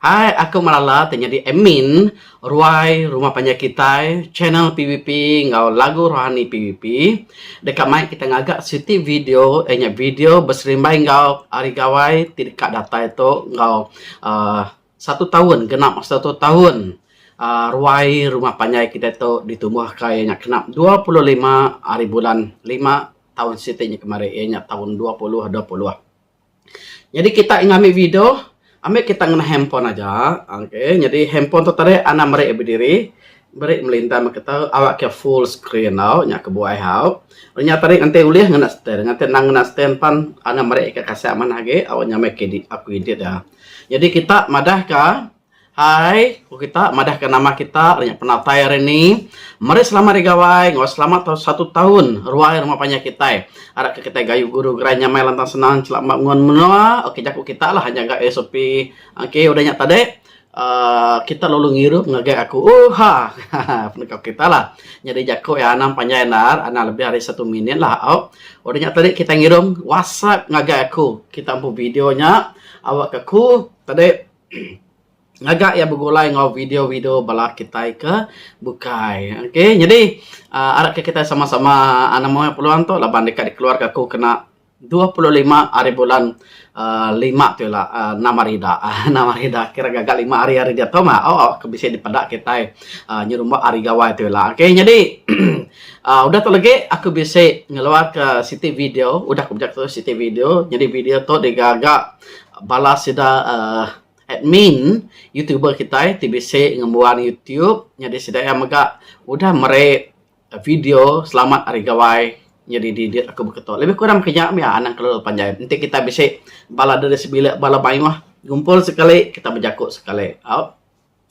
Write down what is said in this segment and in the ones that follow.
Hai aku Malala ti nyadi admin ruai rumah panjai kitai channel PBP enggau lagu rohani PBP deka mai kita ngaga siti video iya nya video beserimbai enggau hari gawai ti deka datai tu enggau uhh satu taun genap satu taun uhh ruai rumah panjai kitai tu ditumbuhka iya nya genap 25 hari bulan lima taun siti nya kemari iya nya taun 2020. Nyadi kita ngambi video ambi kita ngena handphone aja okay nyadi handphone tu tadi anang meri bediri meri melintang meh kita awak ke full screen tau nya kebuah au. Nya tadi enti ulih ngena stand enti anang ngena stand pan anang meri ka kasak manah agi awak nya meh aku edit iya. Nyadi kita madah ka Hai, ku kita madahka nama kita nya penatai hari ni. Meri selamat hari gawai enggau selamat taun satu taun ruai rumah panjai kitai. Arapka kitai gayu guru gerai nyamai lantang senang chelap ba ngun menua. Okey jaku kita lah nyaga SOP. Okey udah nya tadi uhh kita lalu ngirup ngagai aku ooha penekau kita lah. Nyadi jaku iya anang panjai endar anang lebih ari satu minit lah au. Udah nya tadi kita ngirum whatsapp ngagai aku kita empu video nya awakka ku tadi. Ngaga iya begulai enggau video-video bala kitai ke bukai. Okey, nyadi uhh arap ke kitai sama-sama nemu peluang tu laban deka dikeluarka aku kena 25 hari bulan uhh lima tu ila uhh enam hari da enam hari da kira gaga lima hari ari diatu mah au ke bisi dipeda kitai uhh nyerumba hari gawai tu ila. Okey nyadi uhh udah tu lagi aku bisi ngeluarka siti video udah ku bejaku siti video nyadi video tu digaga Bala sida uhh admin youtuber kitai ti bisi ngembuan youtube nyadi sida iya mega udah meri video selamat hari gawai nyadi didit aku beketo. Lebih kurang meh kinya mih anang kelalu panjai. Enti kitai bisi bala diri sebilik bala mayuh ngumpul sekali kita bejaku sekali au.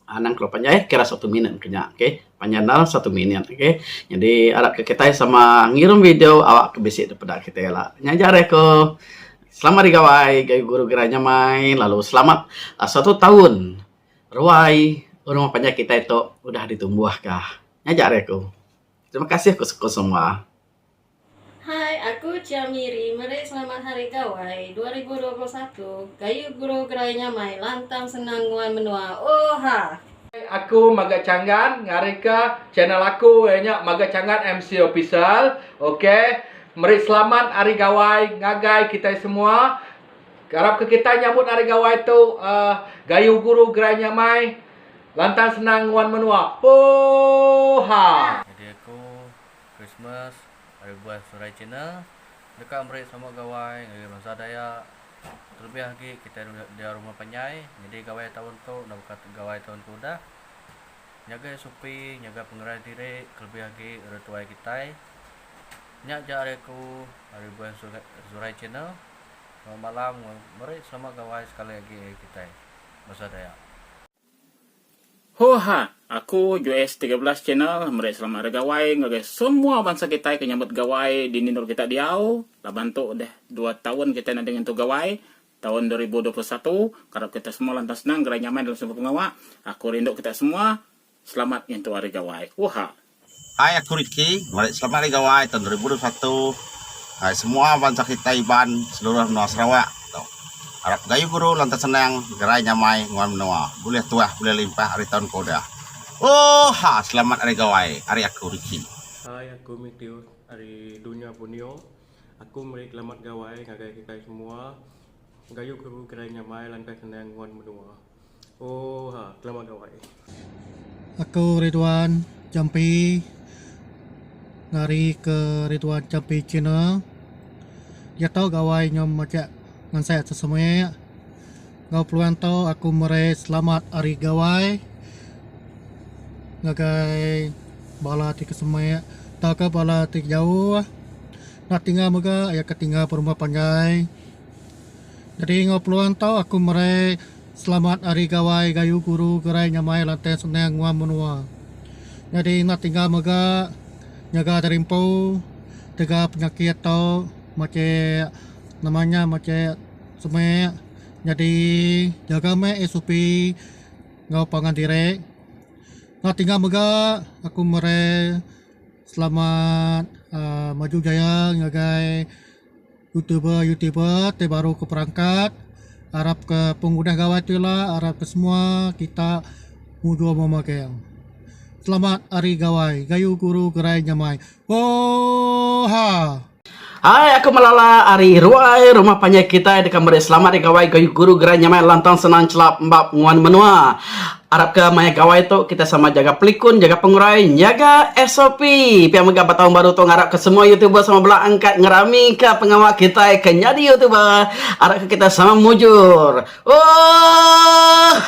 Anang kelalu panjai kira satu minit meh nya ok. Panjai enda satu minit ok. Nyadi arap ke kitai sama ngirum video awak ke bisi daripada kitai ila. Nya aja ari aku. Selamat hari gawai gayu guru gerai nyamai lalu selamat satu taun ruai rumah panjai kitai tu udah ditumbuhka. Nya aja ari aku. Terima kasih ku sukung semua. Hai, aku Chia Miri meri selamat Hari Gawai 2021. Gayu guru gerai nyamai, lantang senang nguan menua. Ooha! Aku Maga Changgan ngarika channel aku iya nya Maga Changgan MC Official. Ok. Meri selamat Hari Gawai ngagai kitai semua. Arapka kitai nyambut Hari Gawai tu uhh gayu guru gerai nyamai, lantang senang nguan menua. Ooha! Nyadi aku Christmas ari buah Serai China deka meri sama gawai ngagai bansa Dayak kelebih agi kitai diau rumah panjai nyadi gawai taun tu enda baka gawai taun ke udah nyaga SOP nyaga pengerai diri kelebih agi orang tuai kitai nya ja ari aku ari buah Serai China selamat malam meri selamat gawai sekali agi ngagai kitai bansa Dayak. Hoo ha! Aku Joes 13 Channel meri selamat Hari Gawai ngagai semua bansa kitai ke nyambut gawai dini endur kita diau laban tu udah dua taun kitai nadai ngintu gawai taun 2021 ngarap kita semua lantang senang gerai nyamai dalam semua pengawa aku rindu kita semua selamat ngintu Hari Gawai hoo ha! Hai aku Ricky, meri selamat Hari Gawai taun 2021 ngagai semua bansa kitai Iban seluruh menua Sarawak tu. Arap gayu guru lantang senang, gerai nyamai nguan menua, bulih tuah bulih limpah ari taun ke udah. Oohaa selamat Hari Gawai ari aku Ricky. Hai aku Matthew ari dunya Borneo. Aku meri selamat gawai ngagai kitai semua. Gayu guru gerai nyamai lantang senang nguan menua. Ooha selamat gawai. Aku Ridwan Jampi ngari ke Ridwan Jampi Channel. Diatu gawai nyau majak ngansek sesemik. Enggau peluang tu aku meri selamat hari gawai ngagai bala ti ke semik tauka bala ti jauh. Enda tinggal mega iya ke tinggal ba rumah panjai. Nyadi enggau peluang tu aku meri selamat Hari Gawai Gayu Guru Gerai Nyamai Lantang Senang Nguan Menua. Nyadi enda tinggal mega nyaga diri empu tega penyakit tu mache nama nya mache semek nyadi jaga meh SOP enggau pangan diri. Enda tinggal mega aku meri selamat uhh maju jaya ngagai. Youtuber-youtuber ti baru ke perangkat. Arap ke pengudah gawai tu ila arap ke semua kita mujur memagang. Selamat Hari Gawai Gayu Guru Gerai Nyamai. Oohaa. Hai aku melala ari ruai rumah panjai kitai deka meri selamat hari gawai gayu guru gerai nyamai lantang senang chelap embap nguan menua. Arap ke maya gawai tu kitai sama jaga pelikun jaga pengurai nyaga SOP. Pia mega ba taun baru tu ngarap ke semua youtuber sama bela angkat ngerami ka pengawa kitai ke nyadi youtuber. Arap ke kitai sama mujur. Oohaa.